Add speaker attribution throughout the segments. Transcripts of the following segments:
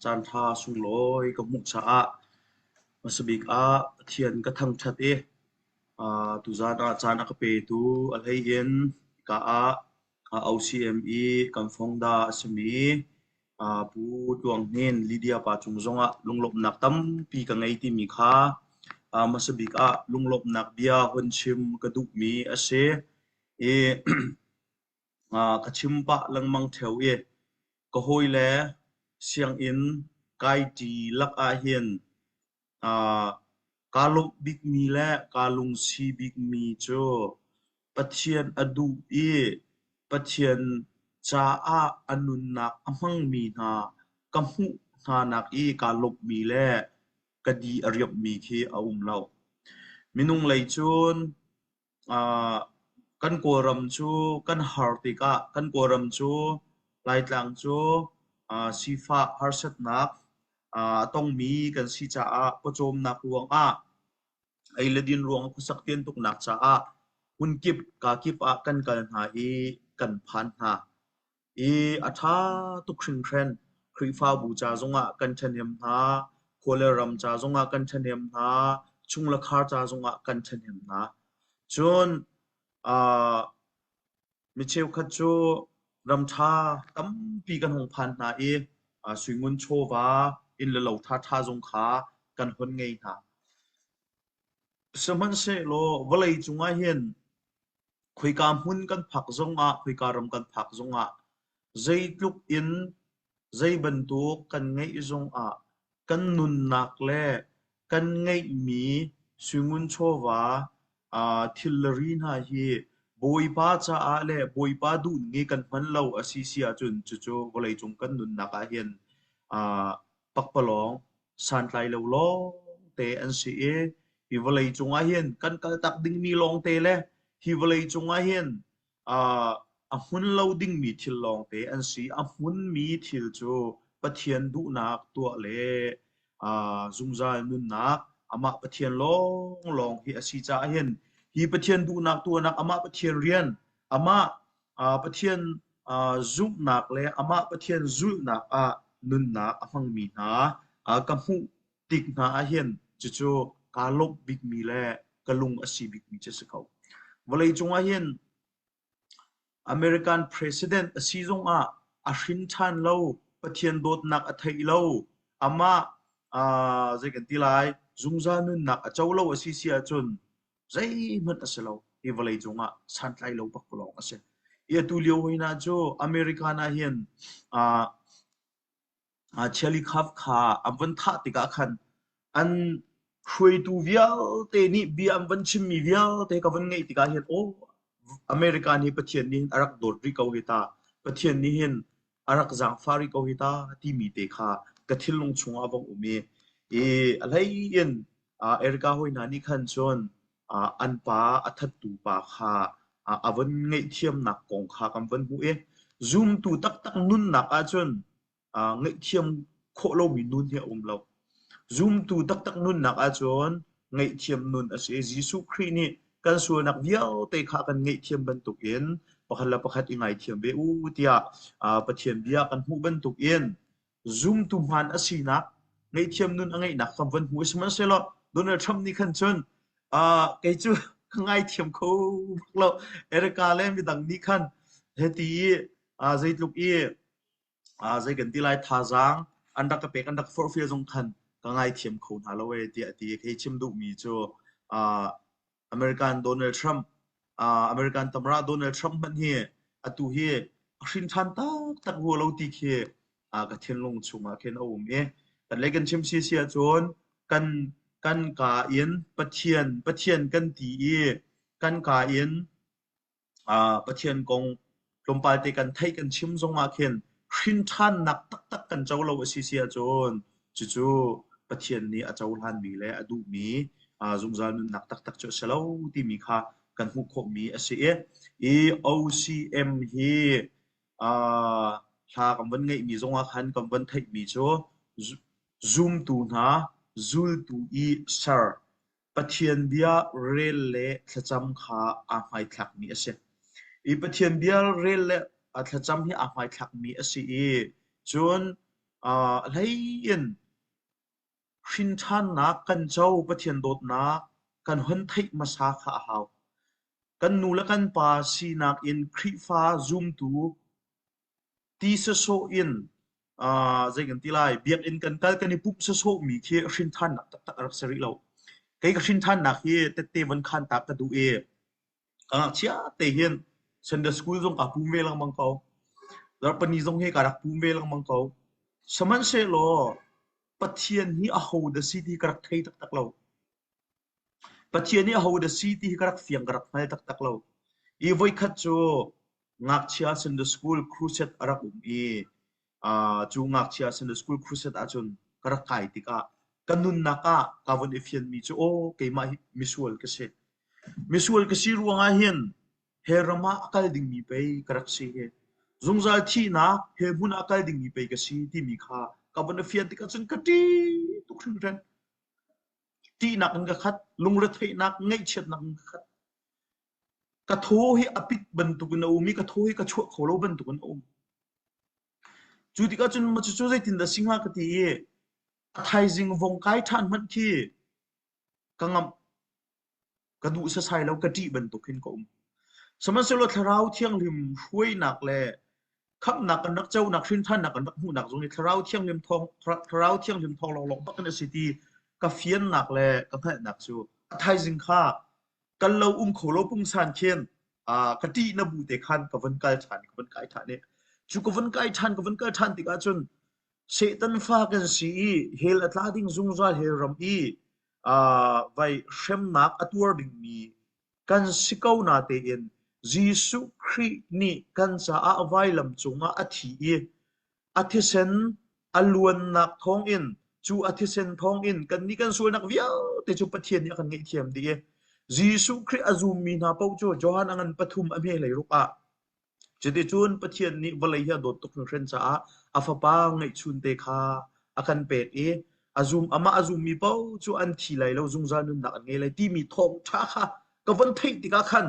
Speaker 1: Caanṭha sunglawi ka hmuh caah hmasabik ah Pathian ka thangṭhat i tuzaan ah caan a ka petu a hlei in hika ah OCM i kan fongda a simi Pu Tluang Hnin Lydia pa cung zongah lunglawmhnak tampi ka ngei timi kha hmasabik ah lunglawmhnak bia hun chim ka duhmi a si. I ka chim pah lengmang ṭheo i ka hawile sianginn kai ṭi lak ahhin kaa lawmh bikmi le kaa lungsi bikmi cu Pathian a duh i Pathian caah a nunnak a hmangmi hna ka hmuh hnanak i kaa lawmhmi le ka di a riamhmi khi a um lo. Minung lei cun Kan Kawlram cu kan har tikah kan Kawlram cu Laitlang cu sifah harsatnak a tongmi kan si caah pawcawmnak ruangah ei le din ruang khuasak tiantuknak caah hmunkip kakip ah kan kal hna i kan phan hna. I a ṭha tuk hringhran. Khrihfabu ca zongah kan ṭhahnem hna, khua le ram ca zongah kan ṭhahnem hna, chung le khar ca zongah kan ṭhahnem hna. Cun uh, mi cheukhat cu ram ṭha tampi kan hung phan hna i uh, suingun chawva, inn le lo ṭhaṭha zong kha kan hon ngei hna. Sihmanhsehlaw vawlei cungah hin Khoika hmun kan phak zongah, khoika ram kan phak zongah zeitluk in zei bantuk kan ngeih zongah kan nunnak le kan ngeihmi suingun chawva thil le ri hna hi Bawipa caah le Bawipa duhning i kan hman lo a si si ahcun cucu vawleicung kan nunnak ahhin pakpalawng santlai lo lawngte an si i hi vawlei cungah hin kan kaltak dingmi lawngte le hi vawlei cungah hin a hmun lo dingmi thil lawngte an si. A hmunmi thil cu Pathian duhnak tuah le zungzal nunnak amah Pathian lawnglawng hi a si caah hin hi Pathian duhnak tuahnak amah Pathian rian amah Pathian zumhnak le amah Pathian zulhnak ah nunnak a hmangmi hna ka hmuh tik hna ahhin cucu kaa lawmh bikmi le ka lung a si bikmi cu a si ko. Vawleicung ahhin American President a si zongah a hrin ṭhan lo, Pathian dawtnak a theih lo, amah zei kan ti lai, zungzal nunnak a co lo a si si ahcun zeihmanh a si lo. Hi vawleicung ah santlai lo pakpalawng a si. I atu lio hoi hna cu American ah hin Chalikhaf kha an von thah tikah khan an hruaitu vialte nih bia an von chimmi vialte ka von ngaih tikah hin aw America nih Pathian nih hin a rak dawt rih ko hi ta Pathian nih hin a rak zaangfah rih ko hi ta timi te kha ka thinlung chungah a vong um i i a hlei in Erica hawi hna nih khan cun an pa a thattu pa kha a von ngaihthiamnak kong kha kan von hmuh i zumtu taktak nunnak ahcun ngaihthiam khawh lomi nun hi a um lo. Zumtu taktak nunnak ahcun ngaihthiam nun a si i Jesuh Khrih nih kan sualnak vialte kha kan ngaihthiam bantukin pakhat le pakhat i ngaithiam ve u tiah Pathian bia kan hmuh bantukin zumtu hmaan a sinak ngaihthiam nun a ngeihnak kan von hmu. Sihmanhsehlaw Donald Trump nih khan cun kei cu ka ngaithiam kho bak lo. Erica le midang nih khan hiti i zeitluk i zei kan ti lai thazaang an rak ka pek an rak forhfial zong khan ka ngaithiam kho hna lo ee tiah a ti. Kei chim duhmi cu American Donald Trump American tamra Donald Trump hmanh hi atu hi a hrin ṭhan taktak rua lo ti khi ka thinlung chungah khin a um i kan lei kan chim si si ahcun kan kan ka in Pathian Pathian kan ti i kan ka in Pathian kong tlawmpal te kan theih kan chim zongah khin hrin ṭhannak taktak kan co lo a si si ahcun cucu Pathian nih a cohlanmi le a duhmi zungzal nunnak taktak cu a si lo timi kha kan hmuh khawhmi a si i i OCM hi hla kan von ngeihmi zongah khan kan von theihmi cu zumtu hna zultu i ser Pathian bia rel le thlacam kha aa hmaithlakmi a si. I Pathian bia rel le thlacam hi aa hmaithlakmi a si i cun. A hlei in hrinṭhannak kan co Pathian dawtnak kan hun theih hmasa kha a hau. Kan nu le kan pa sinak in Khrihfa zumtu ti sawsawh in zei kan ti lai biakinn kan kal kan i pumh sawsawhmi khi hrinṭhannak taktak a rak si rih lo. Kei ka hrinṭhannak hi tette von khan ta ka duh i ka ngakchia te hin Sunday school zong kaa pum ve lengmang ko. Zarhpini zong hi ka rak pum ve lengmang ko. Sihmanhsehlaw Pathian hi aho dah si ti ka rak thei taktak lo. Pathian hi aho dah si ti hi ka rak fiang ka rak hngal taktak lo. I voikhat cu ngakchia Sunday school crusade a rak um i cu ngakchia Sunday school crusade ahcun ka rak kai tikah ka nunnak ah ka vun i fianmi cu aw keimah hi misual ka si. Misual ka si ruangah hin he ram ah a kal dingmi pei ka rak si hi. Zungzal thihnak he hmun ah a kal dingmi pei ka si timi kha ka vun i fian tikah cun ka ṭih tuk hringhran. Ṭihnak in ka khat, lungretheihnak, ngaihchiatnak in ka khat. Ka thaw hi a pit bantukin a um i ka thaw hi ka chuah kho lo bantukin a um. Cu tikah cun cucu zeitindah si hnga ka ti i a thaizing vong kai ṭhan hmanh khi ka ngamh. Ka duh sasai lo, ka ṭih bantuk hin ka um. Sihmanhsehlaw Thlarau Thianghlim hruainak le khamhnak kan rak conak, hrinṭhannak kan rak hmuhnak zong hi Thlarau Thianghlim thawng Thlarau Thianghlim thawng lawnglawng bak in a si ti ka fiannak le ka hngalhnak cu a thaizing kha kal lo um kho lo pungsan khin ka ṭih na bu te khan ka vun kal ṭhan ka vun kai ṭhan i cu ka vun kai ṭhan ka vun kal ṭhan tikah cun Satan fa kan si i hell a tla ding zungzal hell ram i vai hremnak a tuar dingmi kan si ko na tein Jesuh Khrih nih kan caah vailam cungah a thi i a thisen a luannak thawngin cu a thisen thawngin kannih kan sualnak vialte cu Pathian nih a kan ngaihthiam dih i Jesuh Khrih a zummi hna paoh cu Johan a ngan pathum a hme hlei ruk ah Cuticun Pathian nih vawlei hi a dawt tuk hringhran caah a Fapa ngeihchunte kha a kan pek i a zum amah a zummi paoh cu an thi lai lo zungzal nunnak an ngei lai timi thawngṭha kha ka von theih tikah khan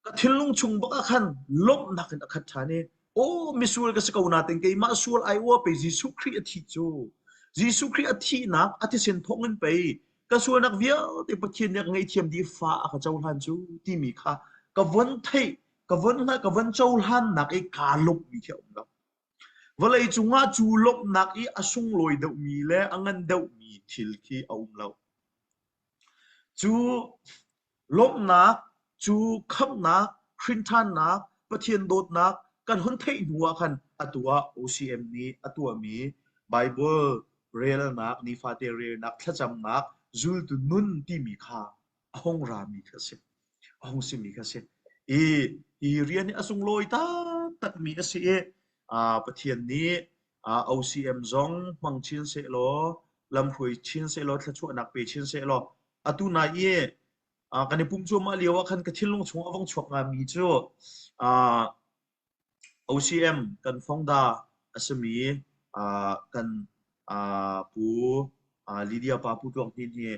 Speaker 1: ka thinlung chung bak ah khan lawmhnak in a khat ṭhan i aw misual ka si ko nain keimah sual ai ua pei Jesuh Khrih a thih cu Jesuh Khrih a thihnak a thisen thawngin pei ka sualnak vialte Pathian nih a ka ngaihthiam dih fa a ka cohlan cu timi kha ka von theih ka von ka von cohlannak i kaa lawmhmi khi a um lo. Vawlei cungah cu lawmhnak i a sunglawi deuhmi le a ngan deuhmi thil khi a um lo. Cu lawmhnak, cu khamhnak, hrinṭhannak, Pathian dawtnak kan hun theih hnu ah khan atu ah OCM nih a tuahmi Bible relnak, nifate relnak, thlacamnak, zultu nun timi kha a hung rami kha a si. A hung simi kha a si. I hi rian hi a sunglawi taktakmi a si i Pathian nih OCM zong hmang chin sehlaw, lamhruai chin sehlaw, thluachuahnak pe chin sehlaw, atu nai i kan i pumh cuahmah lio ah khan ka thinlung chung a vong chuak ngami cu OCM kan fongda a simi kan pu Lydia pa Pu Tluang Hnin hi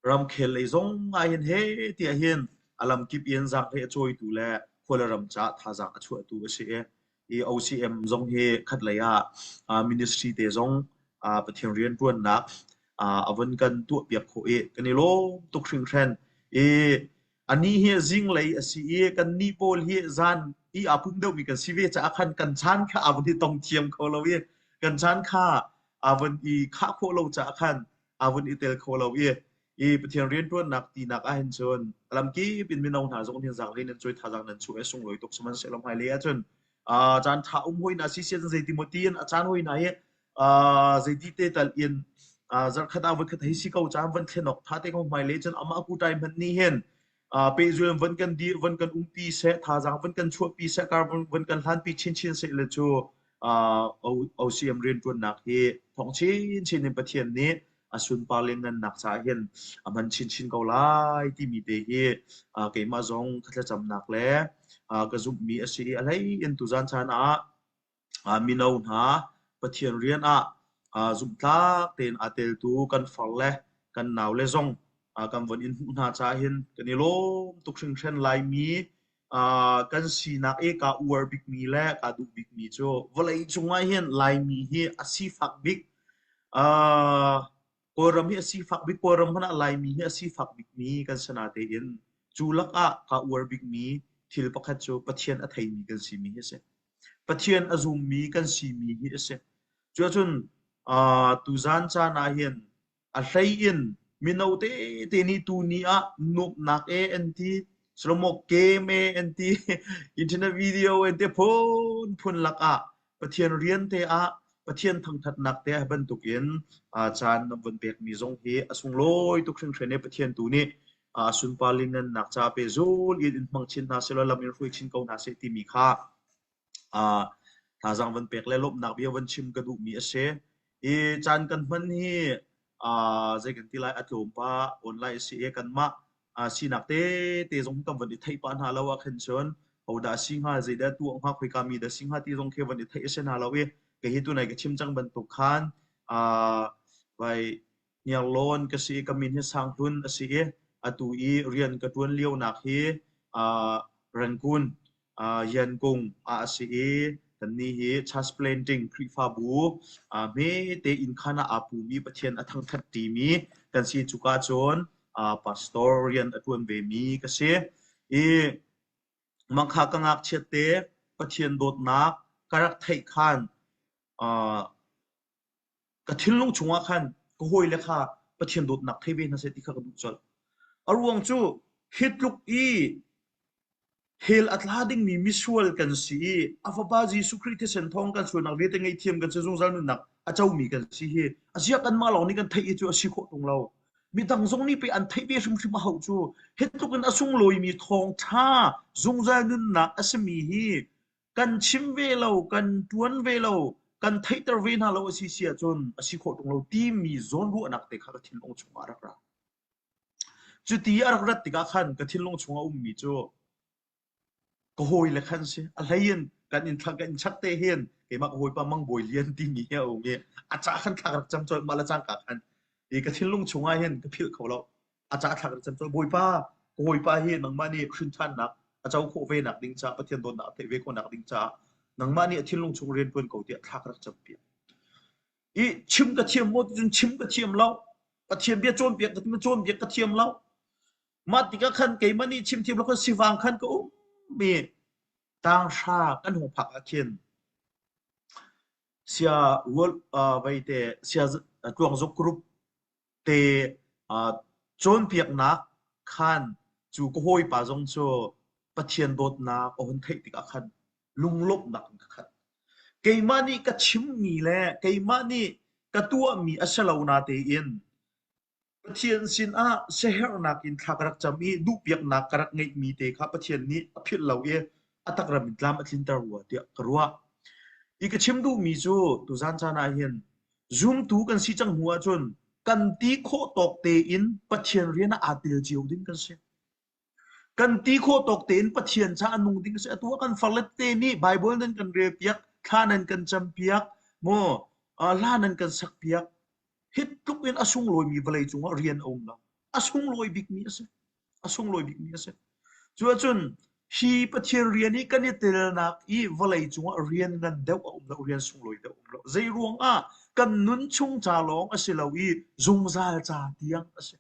Speaker 1: ramkhel lei zong ahhin he tiah hin a lamkip in zaanghlei a cawitu le khua le ram caah thazaang a chuahtu a si i hi OCM zong hi khatlei ah ministry te zong Pathian rianṭuannak a vun kan tuahpiak khawh i kan i lawm tuk hringhran. I anih hi zinglei a si i kannih pawl hi zan i aa pum deuhmi kan si ve caah khan kan caan kha aa vun i tong thiam kho lo i kan caan kha aa vun i khah khawh lo caah khan aa vun i tel kho lo i i Pathian rianṭuannak tinak ahhin cun a lamkip in mino hna zong nih zaanghlei nan cawi thazaang nan chuah i sunglawi tuk sihmanhsehlaw hmailei ahcun caan ṭha um hoi hna siseh zeiti maw tiin a caan hoi hna hi zeiti te tal in zarhkhat ah voikhat hei si ko caan van thlen awk ṭha te ko hmailei cun amah kuṭai hmanh nih hin pehzul in von kan dir von kan umpi seh thazaang von kan chuahpi seh kar von kan hlanpi chinchin seh le cu OCM rianṭuannak hi thawng chinchin in Pathian nih a sunpar le ngannak caah hin a hman chinchin ko lai timi te hi keimah zong ka thlacamnak le ka zumhmi a si i a hlei in tuzan caan ah mino hna Pathian rian ah zumhtlak tein aa teltu kan far le kan naule zong kan von in hmuh hna caah hin kan i lawm tuk hringhran Laimi. Kan sinak i kaa uar bikmi le kaa duh bikmi cu vawlei cungah hin Laimi hi a sifak bik Kawlram hi a sifak bik Kawlram hmanh ah Laimi hi a sifak bikmi kan si natein cu lakah kaa uar bikmi thil pakhat cu Pathian a theimi kan simi hi a si. Pathian a zummi kan simi hi a si. Cuahcun tuzaan caan ah hin A hlei in mino tete nih tuni ah nuamhnak ee an ti, slow-mo game ee an ti, internet video an ti phunphun lakah Pathian rian te ah Pathian thangthatnak te ah bantukin caan nan von pekmi zong hi a sunglawi tuk hringhran i Pathian tu nih a sunpar linnannak ca pehzul in in hmang chin hna sehlaw lam in hruai chin ko hna seh timi kha thazaang van pek le lawmhnak bia van chim ka duhmi a si. Hi caan kan hman hi zei kan ti lai a tlawm pah online a si i kanmah sinak tete zong kan van i theih pah hna lo ah khin cun hodah si hnga zeidah tuah hnga khoika mi dah si hnga ti zong khi van i theih a si hna lo i kei hi tunai ka chim cang bantuk khan vai Hniarlawn ka si i ka min hi Sang Hlun a si i atu i rian ka ṭuan lionak hi Rangoon Yangon ah a si i kannih hi church planting Khrihfabu hmete inn khaan ah aa pumi Pathian a thangṭhat ṭimi kan si. Cuka cun pastor rian a ṭuan vemi ka si. I mangkha ka ngakchiat te Pathian dawtnak ka rak theih khan Ka thinlung chungah khan ka hawile kha Pathian dawtnak thei ve hna seh ti kha ka duh colh. A ruang cu hi tluk i hell a tla dingmi misual kan si i a Fapa Jesuh Khrih thisen thawng kan sualnak vialte ngaihthiam kan si zungzal nunnak a comi kan si hi a zia kanmah lawng nih kan theih i cu a si khawh tung lo. Midang zong nih pei an theih ve hrimhrim a hauh cu hi tluk in a sunglawimi thawngṭha zungzal nunnak a simi hi kan chim ve lo, kan ṭuan ve lo, kan theihter ve hna lo a si si ahcun a si khawh ṭung lo timi zawnruahnak te kha ka thinlung chungah a rak ra. Cuti a rak rat tikah khan ka thinlung chungah a ummi cu ka hawile khan si. A hlei in kan inn thlang kan inn chak te hin keimah ka hawipa Mang Bawi Lian timi hi a um i a ca khan thlak rak cam colh mah le cangka khan i ka thinlung chungah hin ka philh kho lo. A ca thlak rak cam colh Bawipa ka hawipa hi nangmah nih hrinṭhannak a co khawh ve nak ding caah Pathian dawtnak a theih ve khawh nak ding caah nangmah nih a thinlung chung rian ṭuan ko tiah thlak rak cam piak. I chim ka thiam maw ticun chim ka thiam lo. Pathian bia cawnpiak ka cawnpiak ka thiam lo. Mah tikah khan keimah nih chim thiam lo khan sivang khan ka um mi tanghra kan hung phak ah khin sia rual veite sia tluangzuk group te cawnpiaknak khan cu ka hawipa zong cu Pathian dawtnak a hun theih tikah khan lunglawmhnak in ka khat. Keimah nih ka chimmi le keimah nih ka tuahmi a si lo natein Pathian sinah siaherhnak in thla ka rak cam i duhpiaknak ka rak ngeihmi te kha Pathian nih a philh lo i a takram in tlam a tlinter rua tiah ka ruah. I ka chim duhmi cu tuzan caan ah hin Zumtu kan si cang hnu ahcun kan ti khawh tawk tein Pathian rian ah aa tel cio ding kan si. Kan ti khawh tawk tein Pathian ca a nung ding a si. Atu ah kan farle te nih Bible nan kan rel piak, thla nan kan cam piak, maw hla nan kan sak piak. Hi tluk in a sunglawimi vawlei cungah rian a um lo. A sunglawi bikmi a si. A sunglawi bikmi a si. Cu ahcun hi Pathian rian i kan i telnak i vawlei cungah rian ngan deuh a um lo, rian sunglawi deuh a um lo. Zei ruangah kan nun chung ca lawng a si lo i zungzal ca tiang a si.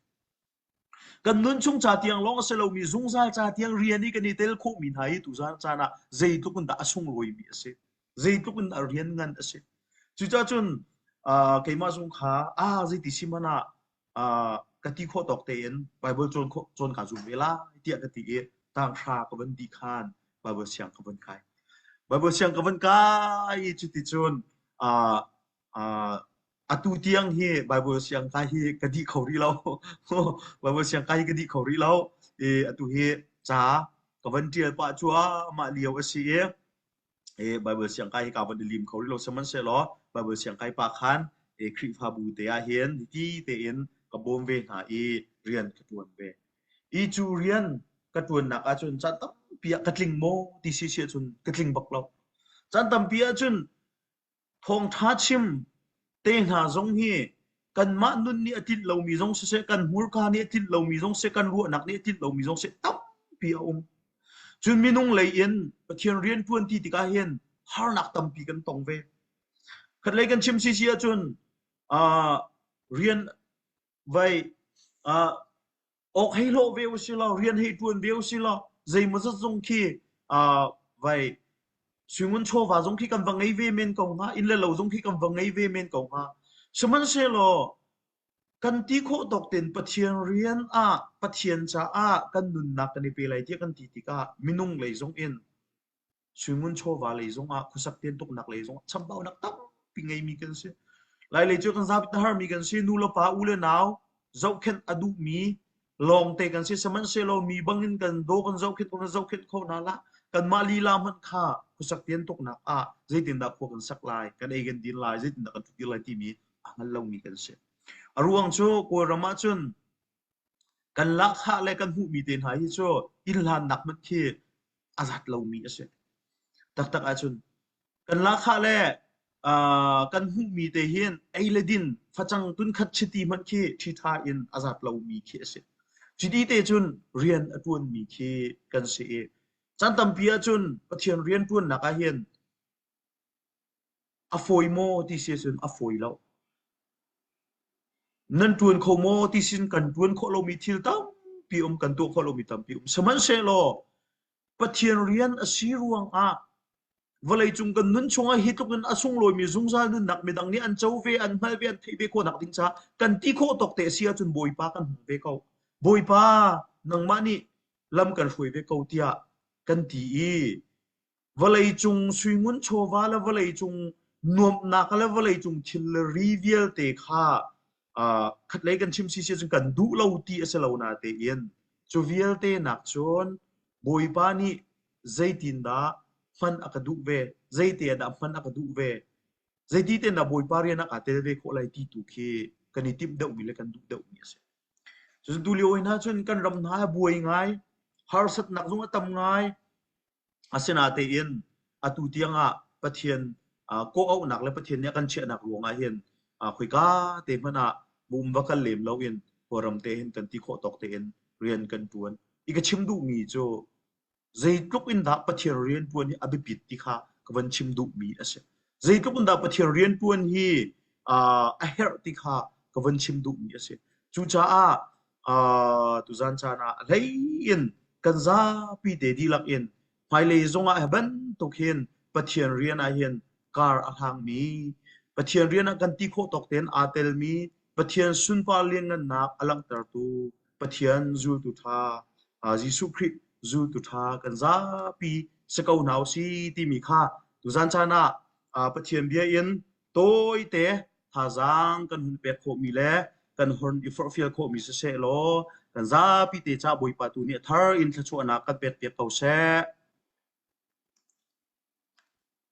Speaker 1: Kan nun chung ca tiang lawng a si lomi zungzal ca tiang rian i kan i tel khawhmi hna hi tuzan caan ah zeitluk in dah a sunglawimi a si. Zeitluk in dah rian ngan a si. Cucaah cun uh, keimah zung kha ah zeiti si hmanh ah uh, ka ti khawh tawk tein Bible cawn khawh cawn kaa zum ve lai tiah ka ti i tanghra ka van dih khan Bible siang ka van kai. Bible siang ka van kai i cuticun uh, uh, atu tiang hi Bible siang kai hi ka dih kho rih lo. Bible siang kai hi ka dih kho rih lo. I atu hi ca ka van ṭial pah cuahmah lio a si i i Bible siang kai hi ka van i lim kho rih lo. Sihmanhsehlaw Bible siang kai pa khan i Khrihfabu te ah hin ti tein ka bawm ve hna i rian ka ṭuan ve. I cu rian ka ṭuannak ahcun caan tampi ah ka tling maw ti si si ahcun ka tling bak lo. Caan tampi ahcun Thawngṭha chim te hna zong hi kanmah nun nih a tlinh lomi zong siseh, kan hmurka nih a tlinh lomi zong siseh, kan ruahnak nih a tlinh lomi zong siseh tampi a um. Cun minung lei in Pathian rian ṭuan ti tikah hin harnak tampi kan tong ve. Khatlei kan chim sisi ahcun uh, rian vai uh, awk hei hlawh ve usih law rian hei ṭuan ve usih law zeimawzat zong khi uh, vai suingun chawva zong khi kan va ngei ve men ko hnga inn le lo zong khi kan va ngei ve men ko hnga sihmanhsehlaw kan ti khawh tawk tein Pathian rian ah Pathian caah kan nunnak kan i pe lai tiah kan ti tikah minung lei zong in suingun chawva lei zongah khuasak tiantuknak lei zongah chambaunak tampi ngeimi kan si. Lailei cu kan zapi harmi kan si. Nu le pa, u le nau zohkhenh a duhmi lawngte kan si. Sihmanhsehlaw mi bangin kan daw kan zohkhenh kan zohkhenh kho hna lah. Kanmah lila hmanh kha khuasak tiantuknak ah zeitindah khua kan sak lai, kan ei kan din lai, zeitindah kan ṭhutdir lai timi a hngal lomi kan si. A ruang cu Kawlram ahcun kan lahkhah le kan hmuhmi te hna hi cu inn hlannak hmanh khi a zat lomi a si. Taktak ahcun kan lahkhah le uh, kan hmuhmi te hin ei le din facang tunkhat chiti hmanh khi ṭhiṭha in a zat lomi khi a si. Chiti te cun rian a ṭuanmi khi kan si i caan tampi ahcun Pathian rian ṭuannak ah hin A fawi maw ti si ahcun a fawi lo. Nan ṭuan kho maw ti sin kan ṭuan khawh lomi thil tampi um, kan tuah khawh lomi tampi um. Sihmanhsehlaw Pathian rian a si ruangah vawleicung kan nun chungah hi tluk in a sunglawimi zungzal nunnak midang nih an co ve, an hngalh ve, an theih ve khawhnak ding caah kan ti khawh tawk te a si ahcun Bawipa kan hmang ve ko. Bawipa nangmah nih lam kan hruai ve ko tiah kan ti i Vawleicung suingun chawva le vawleicung nuamhnak le vawleicung thil le ri vialte kha uh, khatlei kan chim sisi cun kan duh lo ti a si lo na tein cu vialte nak cun Bawipa nih zeitindah hman a ka duh ve zeite ah dah hman a ka duh ve zeiti ten dah Bawipa rian ah kaa tel ve khawh lai ti tu khi kan i timh deuhmi le kan duh deuhmi a si. Cun tulio hna cun kan ram hna a buai ngai harsatnak zong a tam ngai Asinain atu tiangah Pathian kawhauhnak le Pathian nih a kan chiahnak ruangah hin khoika te hmanh ah um va kal lem loin Kawlram te hin kan ti khawh tawk tein rian kan ṭuan. I ka chim duhmi cu zeitluk in dah Pathian rian ṭuan hi a biapit ti kha ka van chim duhmi a si. Zeitluk in dah Pathian rian ṭuan hi a herh ti kha ka van chim duhmi a si. Cucaah tuzan caan ah a hlei in kan zapi te dihlak in hmailei zongah hi bantuk hin Pathian rian ah hin kar a hlangmi, Pathian rian ah kan ti khawh tawk tein aa telmi, Pathian sunpar lianngannak a langhtertu Pathian zultu ṭha, Jesuh Khrih zultu ṭha kan zapi si ko hna usih timi kha tuzan caan ah Pathian bia in tawite thazaang kan hun pek khawhmi le kan hun i forhfial khawhmi siseh law kan zapi te ca Bawipa tu nih a thar in thluachuahnak kan pek piak ko seh.